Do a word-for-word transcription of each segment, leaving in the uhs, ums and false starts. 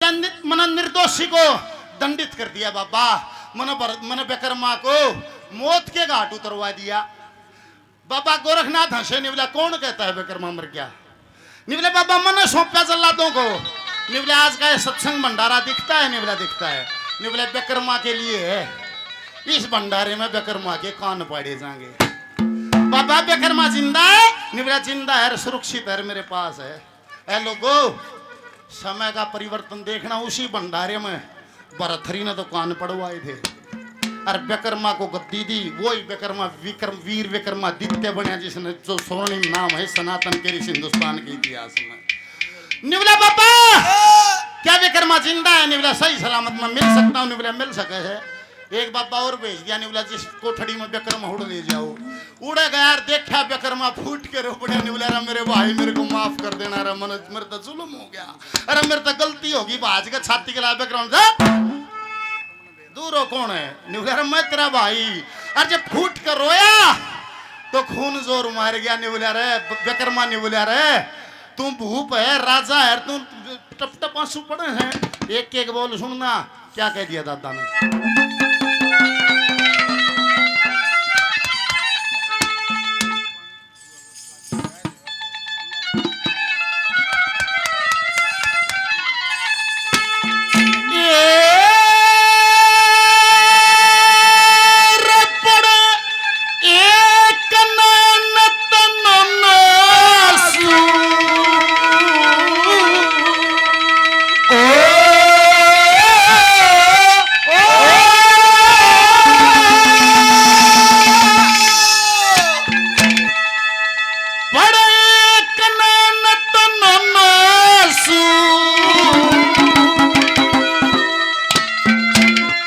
मने निर्दोषी को दंडित कर दिया बाबा, मने बर-, मने विक्रमा को मौत के घाट उतरवा दिया। बाबा गोरखनाथ हंसे, निवला कौन कहता है विक्रमा मर गया? निवले बाबा मने सौंपा जल्लादों को। निवले आज का ये सत्संग भंडारा दिखता है, निवला दिखता है, निवले विक्रमा के लिए है। इस भंडारे में विक्रमा के कान पाड़े जाएंगे। बाबा विक्रमा जिंदा है, निवला जिंदा है, सुरक्षित है, मेरे पास है। ए लोगो, समय का परिवर्तन देखना, उसी भंडारे में भरथरी ने तो कान पड़वाए थे। और विक्रमा को गद्दी दी, वही विक्रमा, विक्रम, वीर विक्रमादित्य बनया, जिसने जो स्वर्णिम नाम है सनातन के इस हिंदुस्तान के इतिहास में। निवला बाबा, क्या विक्रमा जिंदा है? निवला सही सलामत मैं मिल सकता हूँ? निवला मिल सके है। एक बाबा और भेज दिया, निवला जिस कोठड़ी में विक्रमा उड़ ले जाओ। उड़े गया और देखा विक्रमा फूट के रो पड़े। निवला, रे मेरे भाई, मेरे को माफ कर देना रे, मन, मेरे तो जुल्म हो गया, अरे मेरे तो गलती होगी। भाज के छाती के ला विक्रमा, जा। दूर हो, कौन है? निवला, रे मैं तेरा भाई। अरे जब फूट के रोया तो खून जोर मार गया। निवला, रे विक्रमा, निवला, रे तू भूप है, राजा है, तू टप टप आंसू पड़े हैं। एक एक बोल सुनना, क्या कह दिया दादा ने।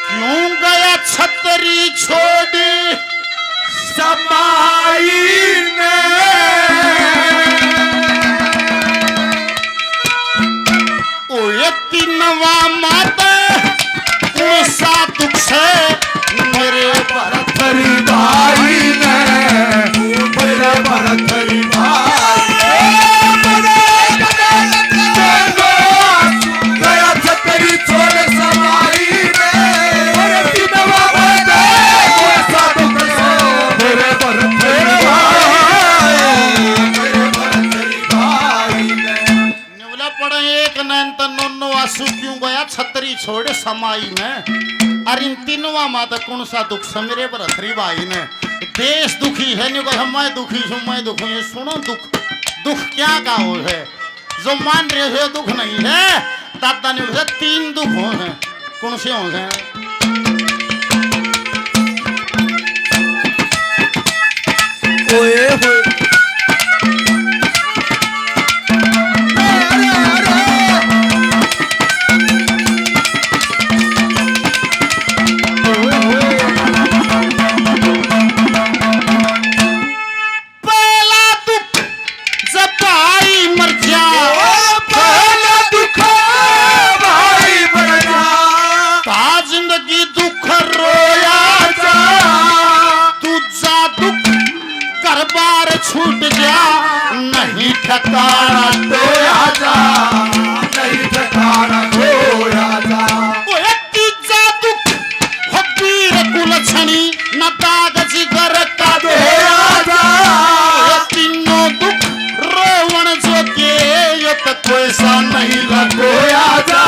क्यों गया छतरी छोड़ समाई ने। ओए तीनवा माता, कौन सा दुख से मेरे भरथरी भाई ने, मेरे भरथरी भाई ने। गया छतरी छोड़ समाई ने। मेरे तीनवा माता, कौन सा दुख से मेरे भरथरी भाई, मेरे भरथरी भाई ने। निवला पड़े एक नैन त नोनो आंसू क्यों गया छतरी छोड़ समाई ने। अरे इन तीनवा माता कौन सा दुख से मेरे भरथरी भाई ने। देश दुखी है, न्यू कहे मैं दुखी हूँ, मैं दुखी हूँ। सुनो दुख, दुख क्या का हो है? जो मान रहे हो दुख नहीं है, दादा ने उसे तीन दुख हो हैं। कौन से हो हैं? ओए होए। पहला दुख जब भाई मर जा, ओ पहला दुख भाई मर जा, ता जिंदगी दुख रोया जा। दूजा दुख घर बार छूट जा, नहीं ठिकाना टोया जा, नहीं ठिकाना टोया जा। ओए तीजा दुख हो वीर कुलछणी, न दाग जिगर का धोया जा। ये तीनों दुख रोवण जोगे, ये तो कोई सा नहीं लकोया जा,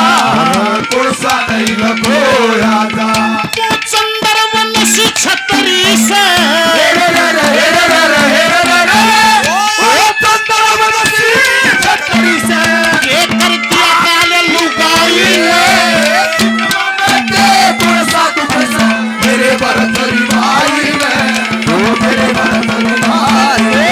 कोई सा नहीं लकोया जा। तू चंद्रवंशी छतरी से, ओ चंद्रवंशी छतरी से, ये कर दिया काले लुगाई ने। मेरे भरथरी भाई ने, ओ मेरे भरथरी भाई ने।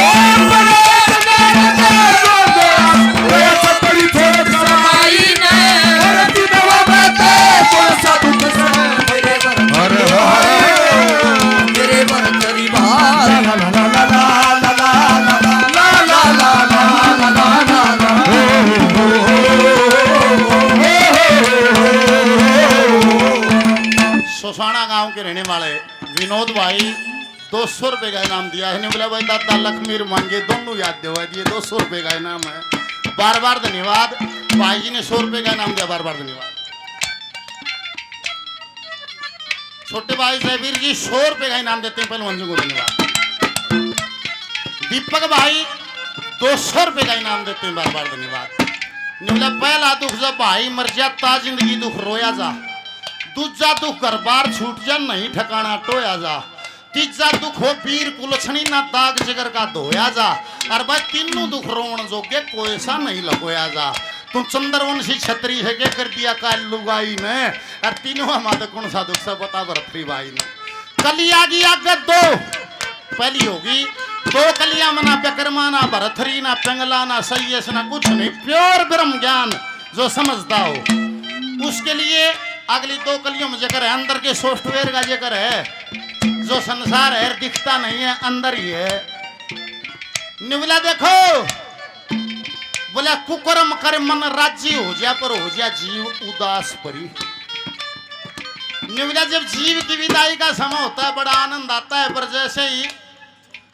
सोसाणा गांव के रहने वाले विनोद भाई, दो सौ रुपए का इनाम दिया है। ने बोला, भाई, दादा लखमीर मांगे, दोनों याद दिवा दिए, दो सौ रुपए का इनाम है। बार बार धन्यवाद। भाई जी ने सौ रुपए का इनाम दिया, बार बार धन्यवाद। छोटे भाई जयवीर जी सौ रुपए का इनाम देते हैं पहलवान जी को, धन्यवाद। दीपक भाई दो सौ रुपए का इनाम देते हैं, बार बार धन्यवाद। न्यू बोला, पहला दुख जब भाई मर जाता, जिंदगी दुख रोया जा। दूजा दुख घर बार छूट जा, नहीं ठिकाना टोया जा। तीजा दुख हो वीर कुलछणी, ना दाग जिगर का धोया जा। और भाई तीनों दुख रोवण जोगे, कोई सा नहीं लकोया जा। तू चंद्रवंशी छतरी है के कर दिया काल लुगाई ने। और तीनों हमारे कौन सा दुख से बता भरथरी भाई ने। कली आ गई आगे दो, पहली होगी दो कलियां में ना विक्रमा, ना भरथरी, ना पिंगला, ना सैयस, ना कुछ नहीं, प्योर ब्रह्म ज्ञान जो समझता हो। उसके लिए अगली दो कलियों में जेकर है अंदर के सॉफ्टवेयर का जेकर है, जो संसार है दिखता नहीं है, अंदर ही है। निवला देखो, बोला, कुकर्म कर मन राजी हो जा, पर हो जा जीव उदास परी। निवला जब जीव की विदाई का समय होता है, बड़ा आनंद आता है, पर जैसे ही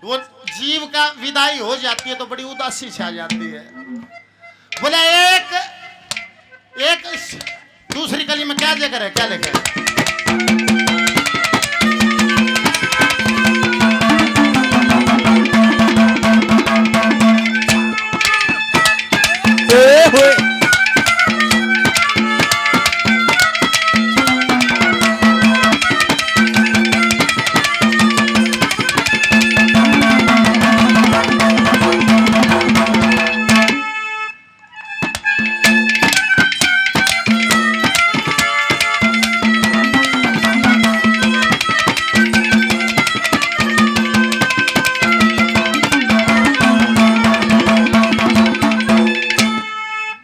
वो जीव का विदाई हो जाती है तो बड़ी उदासी छा जाती है। बोला, एक, एक दूसरी कली में क्या जिक्र है, क्या लिखा है?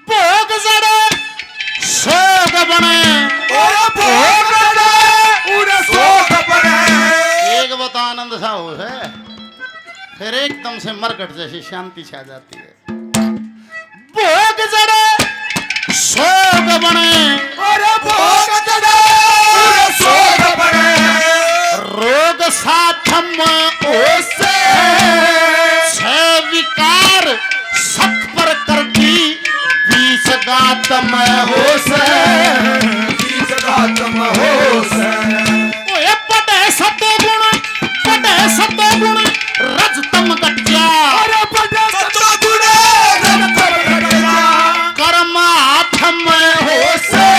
भोग जड़े सोग बने। और भोग जड़े उड़े सोग बने। एक बता आनंद सा हो से, फिर एकदम से मरकट जैसी शांति छा जाती है। भोग जड़े सोग बने। अरे भोग जड़े सोग बने। रोग साथम होसे। छह विकार सत प्रकृति बीच गात में होसे। बीच गात में होसे। ओए पटे सतगुण, पटे सतगुण, रजतम घट जा। अरे पटे सतगुण, रजतम घट जा। कर्म हाथ में होसे।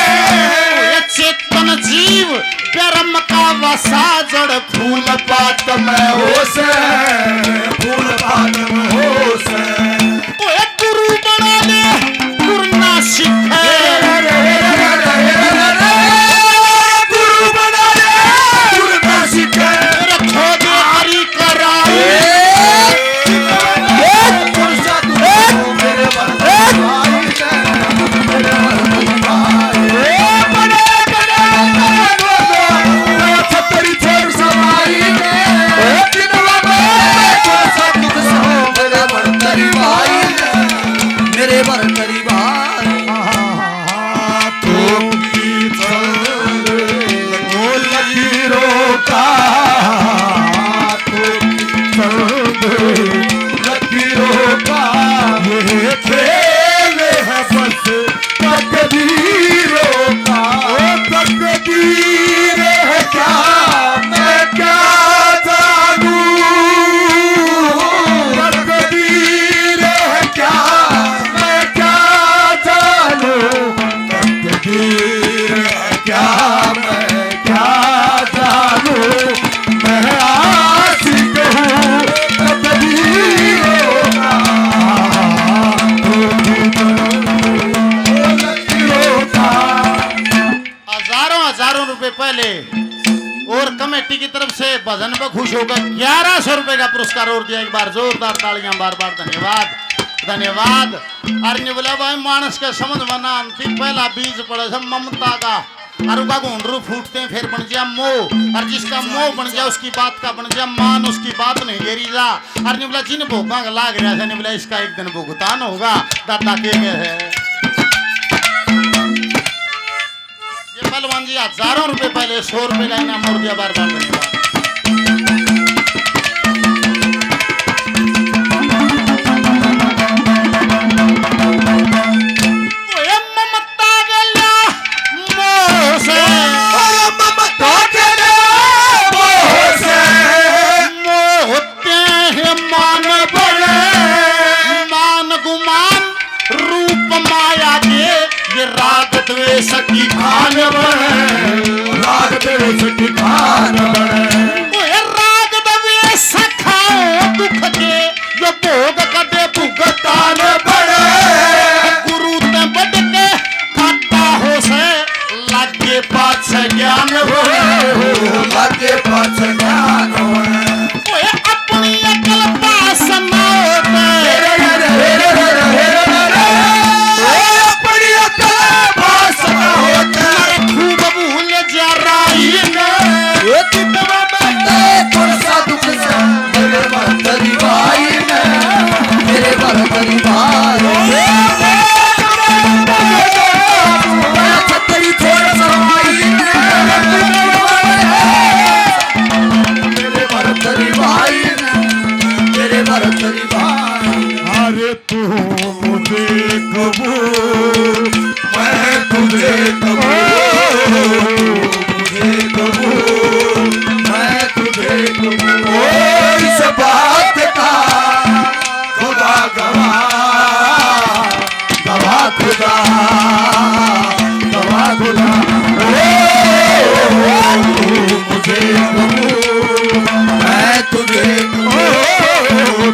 ये चेतन जीव ब्रह्म का वसा, जड़ फूल पात में होसे। फूल पात में होसे। ओए गुरु बना ले, गुरु ना सीखे। गुरु बना ले, गुरु ना सीखे। रखो दे हरि कराए। मेरे बर करीबा तो की चंद, ओ लकीरों का तो की चंद, लकीरों का ये खेल है बस तकदीरों का। ओ तकदीर है क्या, मैं क्या जानूं, तकदीर है क्या, मैं क्या जानूं, तकदीर है क्या, मैं क्या जानूं, मैं आशिक हूँ तकदीरों का। हजारों हजारों रुपए पहले और कमेटी की तरफ से भजन पे खुश होकर ग्यारह सौ रुपए का पुरस्कार और दिया। एक बार जोरदार तालियां, बार बार धन्यवाद, धन्यवाद। और न्यू बोला भाई, मानस के समझ में ना आती, पहला बीज पड़े से ममता का, और उका घुंडरू फूटते हैं, फिर बन जा मोह, और जिसका मोह बन जा, उसकी बात का बन जा मान, उसकी बात नहीं गेरी जा। और न्यू बोला, जिन भोगां का लाग रहा है, न्यू बोला, इसका एक दिन भुगतान होगा। दादा के गए है। ये पहलवान जी हजारों रुपए पहले सौ रुपए का इनाम और दिया, बार बार धन्यवाद। ओए वे सखी खान बने, राग दे वे सखी खान बने। ओए राग दे वे सखा दुख के, यो भोग कदे भुगतान बने। गुरु ते बढ़ के खाता हो से, लागे पाछे ज्ञान हो। लागे पाछे ज्ञान हो। ओए अपनी अकल पास ना होते। ओए अपनी अकल पास ना होते। खूब भूल जा राई ने। ये चितवा में ते थोड़ा सा दुख से मेरे भरतरी भाई ने, मेरे भरतरी भाई ने। छतरी थोड़ा सा भाई ने। मेरे भरतरी भाई ने, मेरे भरतरी भाई। अरे तू मुझे कबूल, मैं तुझे कबूल, मुझे कबूल, मैं तुझे कबूल। ओ इस बात का खुदा गवाह, गवाह खुदा, गवाह खुदा। ओ, ओ, ओ, तू मुझे कबूल, मैं तुझे कबूल,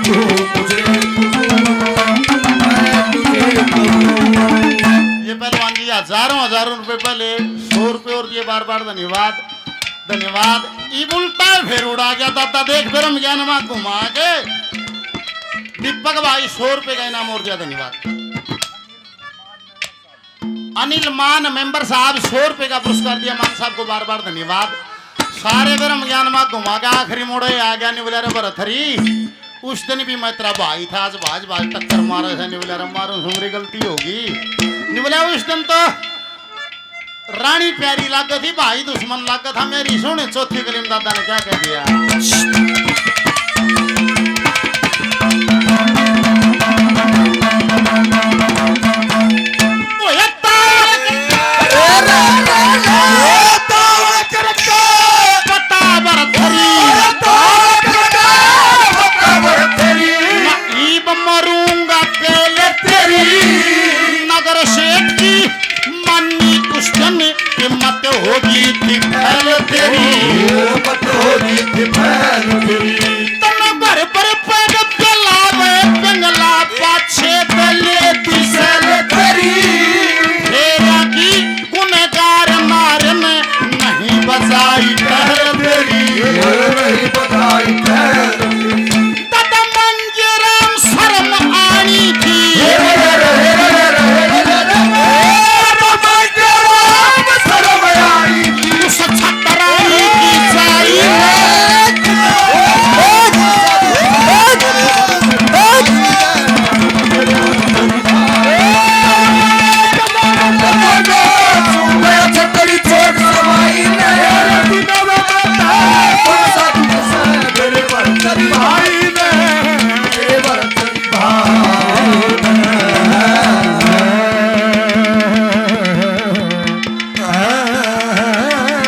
तू मुझे कबूल, मैं तुझे कबूल। ये पहलवान जी हजारों हजारों रुपए पहले सौ रुपए और दिए, बार बार धन्यवाद, धन्यवाद। ईब उल्टा फिर उड़ा गया दादा, देख ब्रह्म ज्ञान में घुमा के। दीपक भाई सौ रुपए का इनाम और दिया, धन्यवाद। अनिल मान मेंबर साहब सौ रुपए का पुरस्कार दिया, मान साहब को बार बार धन्यवाद। सारे ब्रह्म ज्ञान में घुमा के आखिरी मोड़े आ गया, निवला रे भरथरी। उस दिन भी मैं तेरा भाई था, आज भाज भाज टक्कर मारे से, निवला रे मारू, सुमरी गलती होगी। निवला उस दिन तो रानी प्यारी लागे थी, भाई दुश्मन लागे था। मेरी सुन चौथी कली में दादा ने क्या कह दिया। ओए ताल करके, ओए ताल करके, पता भरथरी। ओए ताल करके, पता भरथरी। मैं ईब मरूंगा अकेले तेरी। नगर सेठ की मानी उस दिन, हिम्मत होगी थी फैल तेरी। हिम्मत होगी थी फैल तेरी।